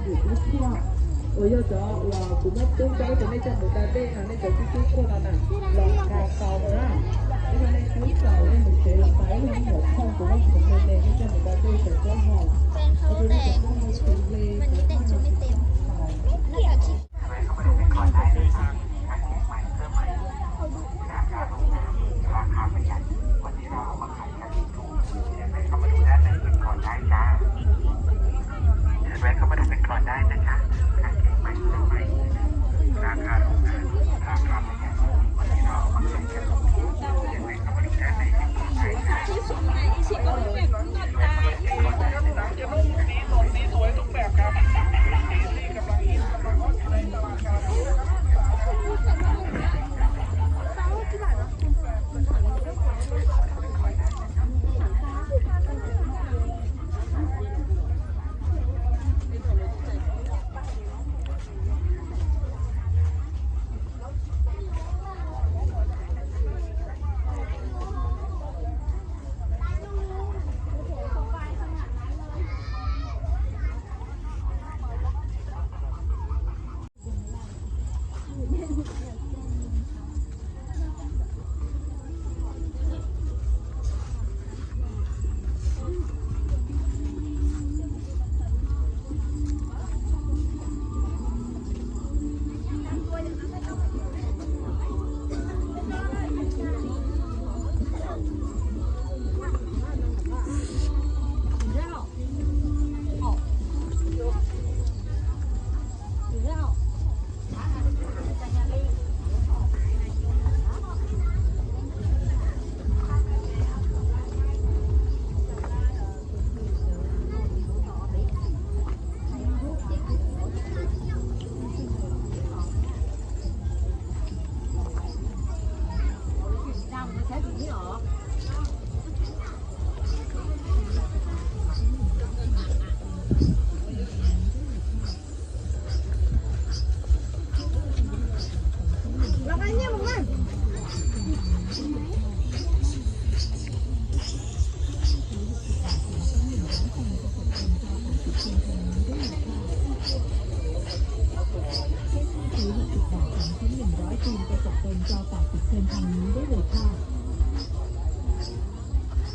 Uas yog cov uas kuv muab pub rau nej cov nej coj mus da dej no, nej cov tub tub khuaj no na, los nqa tau na. Ib zaug nej tub txaus nej mus tsev los tau, ib zaug nej mus khoom kuv muab khoom me me nej coj mus da dej sawv plaub hau. Ua rau nej cov tub mus tsev hle, cov tub mus tsev.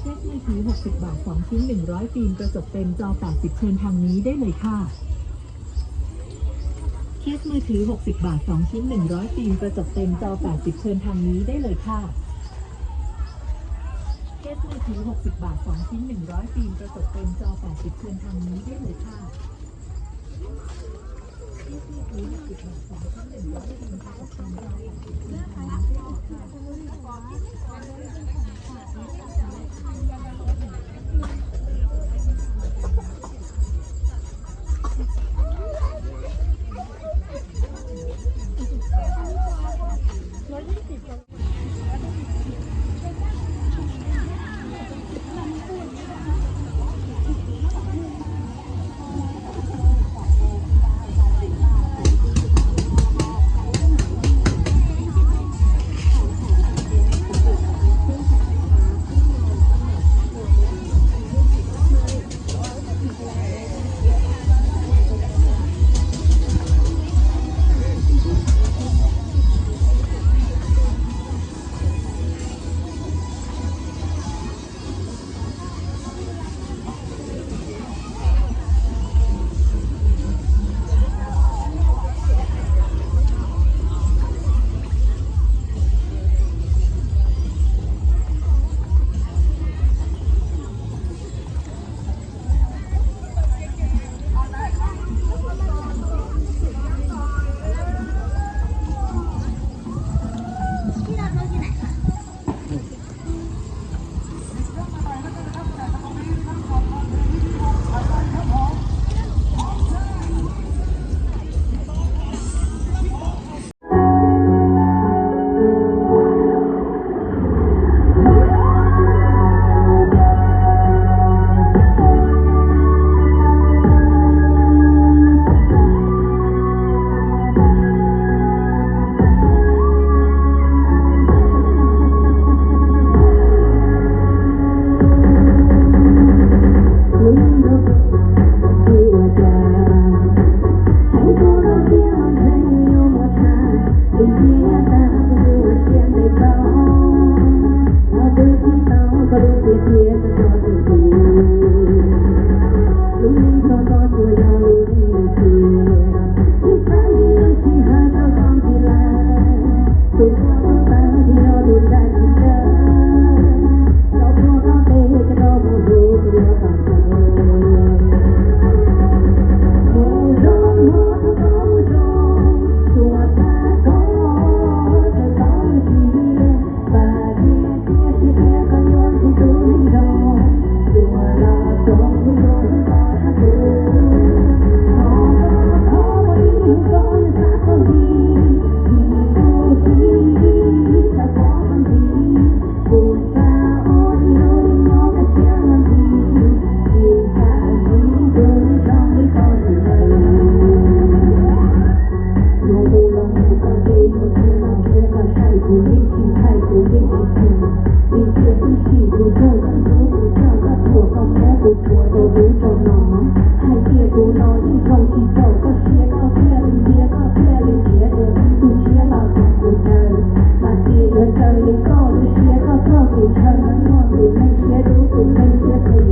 Case มือถือ หกสิบบาท สองชิ้น หนึ่งร้อยฟิล์ม กระจกเต็ม จอ แปดสิบ เชิญทางนี้ได้เลยค่ะ เคสมือถือ หกสิบบาท สองชิ้น หนึ่งร้อยฟิล์ม กระจกเต็ม จอ แปดสิบ เชิญทางนี้ได้เลยค่ะ เคสมือถือ หกสิบบาท สองชิ้น หนึ่งร้อยฟิล์ม กระจกเต็ม จอ แปดสิบ เชิญทางนี้ได้เลยค่ะ Tus tshuav rau ub rau no, hais tias kuv no yeej zoo tsis txaus koj siab, koj thiaj li ntiav, koj thiaj li nrhiav dua ib tug tshiab los rau kuv raws. Mas tias yuav raws li koj lub siab, koj txoj kev ntshaw no muaj tus neeg siab dub, tus neeg siab phem.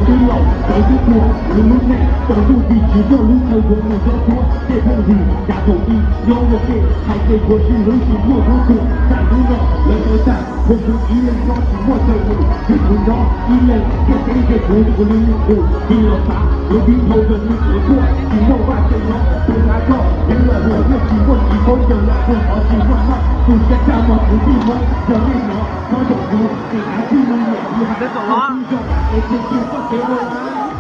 Twb laus txawv twb tuag, lub neej txawv ntuj tis tsis muaj lub chaw yuav mus nyob tuaj, tej phooj ywg yav thaum ub nyob ua ke hais tias yuav sib hlub tsis muaj hnub tuag, tam hnub no lawv tawv tag, phooj ywg ib leeg nyob tsis muaj chaw mus, vim kuv nyob ib leeg ntiaj teb ntiaj kuv, kuv li mus tus tis los xav, lub viv ncaus yog li qhov tuaj, tsis muaj vaj tsev nyob, tus hlais koj, yus los hlais yus tsis muaj tsis paub, yog lam tus qhov tsis muaj noj, tus siab tshaj mog kwv tij Hmoob, yog nej hnov txhob zaum yus, ces kav tsij mus niam yus hais tib zoo es cia kiag koj kev ua.